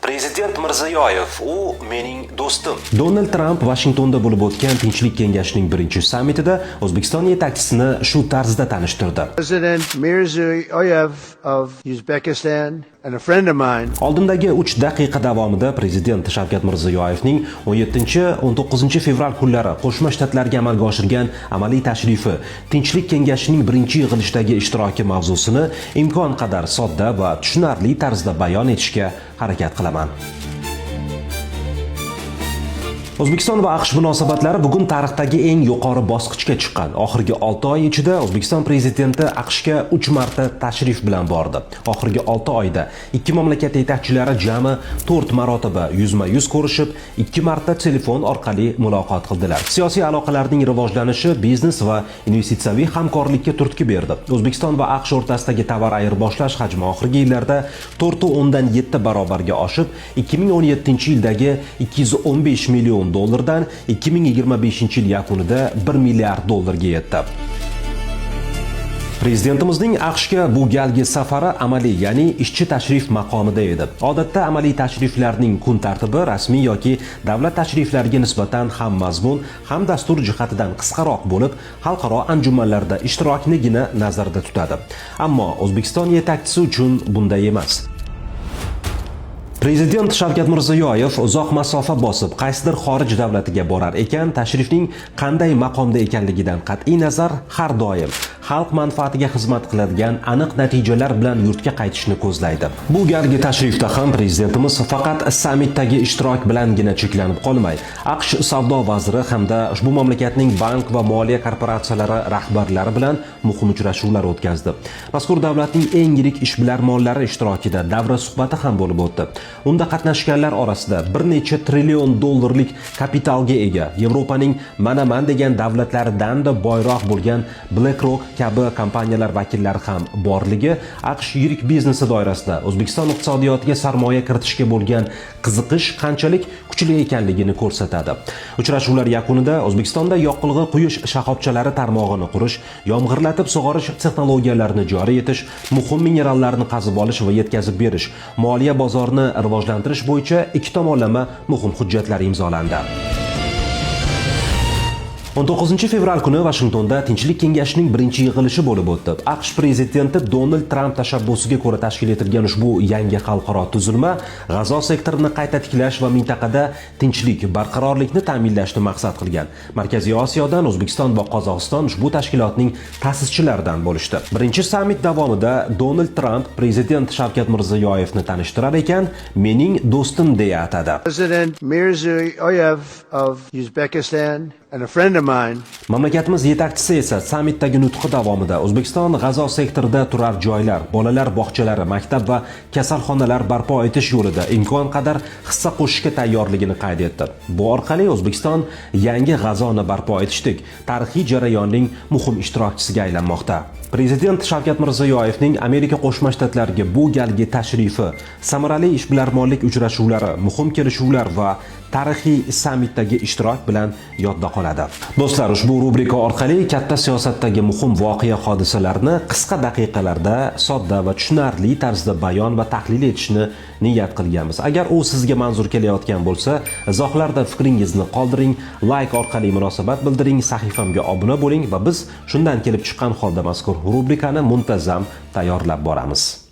Prezident Mirziyoyev, u mening do'stim. Donald Tramp Vashingtonda bo'lib o'tgan Tinchlik kengashining birinchi sammitida O'zbekiston yetakchisini shu tarzda tanishtirdi. President Mirziyoyev of Uzbekistan and a friend of mine. Oldindagi 3 daqiqa davomida prezident Shavkat Mirziyoyevning 17-19 fevral kunlari Qo'shma Shtatlarga amalga oshirgan amaliy tashrifi, Tinchlik kengashining birinchi yig'ilishidagi ishtiroki mavzusini imkon qadar sodda va tushunarli tarzda bayon etishga harakat qilaman. O'zbekiston va AQSh munosabatlari bugun tarixdagi eng yuqori bosqichga chiqqan. Oxirgi 6 oy ichida O'zbekiston prezidenti AQShga 3 marta tashrif bilan bordi. Oxirgi 6 oyda ikki mamlakat yetakchilari jami 4 marotaba yuzma-yuz ko'rishib, 2 marta telefon orqali muloqot qildilar. Siyosiy aloqalarning rivojlanishi biznes va investitsiyaviy hamkorlikka turtki berdi. O'zbekiston va AQSh o'rtasidagi tovar ayirboshlash hajmi oxirgi yillarda 4,7 barobarga oshib, 2017-yildagi 215 million dollardan 2025 yil yakunida 1 milliard dollarga yetdi. Prezidentimizning AQShga bu galgi safari amaliy, ya'ni ishchi tashrif maqomida edi. Odatda amaliy tashriflarning kun tartibi rasmiy yoki davlat tashriflariga nisbatan ham mazmun, ham dastur jihatidan qisqaroq bo'lib, xalqaro anjumanlarda ishtiroknigina nazarda tutadi. Ammo O'zbekiston yetakchisi uchun bunday emas. Prezident Shavkat Mirziyoyev uzoq masofa bosib, qaysidir xorij davlatiga borar ekan, tashrifning qanday maqomda ekanligidan qat'iy nazar har doim xalq manfaatiga xizmat qiladigan aniq natijalar bilan yurtga qaytishni ko'zlaydi. Bu galgi tashrifda ham prezidentimiz faqat sammitdagi ishtirok bilangina cheklanib qolmay, AQSh savdo vaziri hamda ushbu mamlakatning bank va moliya korporatsiyalari rahbarlari bilan muhim uchrashuvlar o'tkazdi. Mazkur davlatning eng yirik ishbilarmonlari ishtirokida davra suhbati ham bo'lib o'tdi. Unda qatnashganlar orasida bir necha trillion dollarlik kapitalga ega, Yevropaning manaman degan davlatlaridan-da boyroq bo'lgan BlackRock kabi kompaniyalar vakillari ham borligi AQSh yirik biznesi doirasida O'zbekiston iqtisodiyotiga sarmoya kiritishga bo'lgan qiziqish qanchalik kuchli ekanligini ko'rsatadi. Uchrashuvlar yakunida O'zbekistonda yoqilg'i quyish shoxobchalari tarmog'ini qurish, yomg'irlatib sug'orish texnologiyalarini joriy etish, muhim minerallarni qazib olish va yetkazib berish, moliya bozorini rivojlantirish bo'yicha ikki tomonlama muhim hujjatlar imzolandi. 19 fevral kuni Vashingtonda Tinchlik kengashining birinchi yig'ilishi bo'lib o'tdi. AQSh prezidenti Donald Tramp tashabbusiga ko'ra tashkil etilgan ushbu yangi xalqaro tuzilma G'azo sektorini qayta tiklash va mintaqada tinchlik, barqarorlikni ta'minlashni maqsad qilgan. Markaziy Osiyodan O'zbekiston va Qozog'iston ushbu tashkilotning ta'sischilaridan bo'lishdi. Birinchi sammit davomida Donald Tramp prezident Shavkat Mirziyoyevni tanishtirar ekan, "Mening do'stim" deya atadi. President Mirziyoyev of Uzbekistan and a friend of mine. Mamlakatimiz yetakchisi esa sammitdagi nutqi davomida O'zbekiston G'azo sektorida turar joylar, bolalar bog'chalari, maktab va kasalxonalar barpo etish yo'lida imkon qadar hissa qo'shishga tayyorligini qayd etdi. Bu orqali O'zbekiston yangi G'azoni barpo etishdek tarixiy jarayonning muhim ishtirokchisiga aylanmoqda. Prezident Shavkat Mirziyoyevning Amerika Qo'shma Shtatlariga bu galgi tashrifi samarali ishbilarmonlik uchrashuvlari, muhim kelishuvlar va tarixiy sammitdagi ishtirok bilan yodda qoladi. Do'stlar, ushbu rubrika orqali katta siyosatdagi muhim voqea hodisalarni qisqa daqiqalarda sodda va tushunarli tarzda bayon va tahlil etishni niyat qilganmiz. Agar u sizga manzur kelayotgan bo'lsa, izohlarda fikringizni qoldiring, layk orqali munosabat bildiring, sahifamga obuna bo'ling va biz shundan kelib chiqqan holda mazkur rubrikani muntazam tayyorlab boramiz.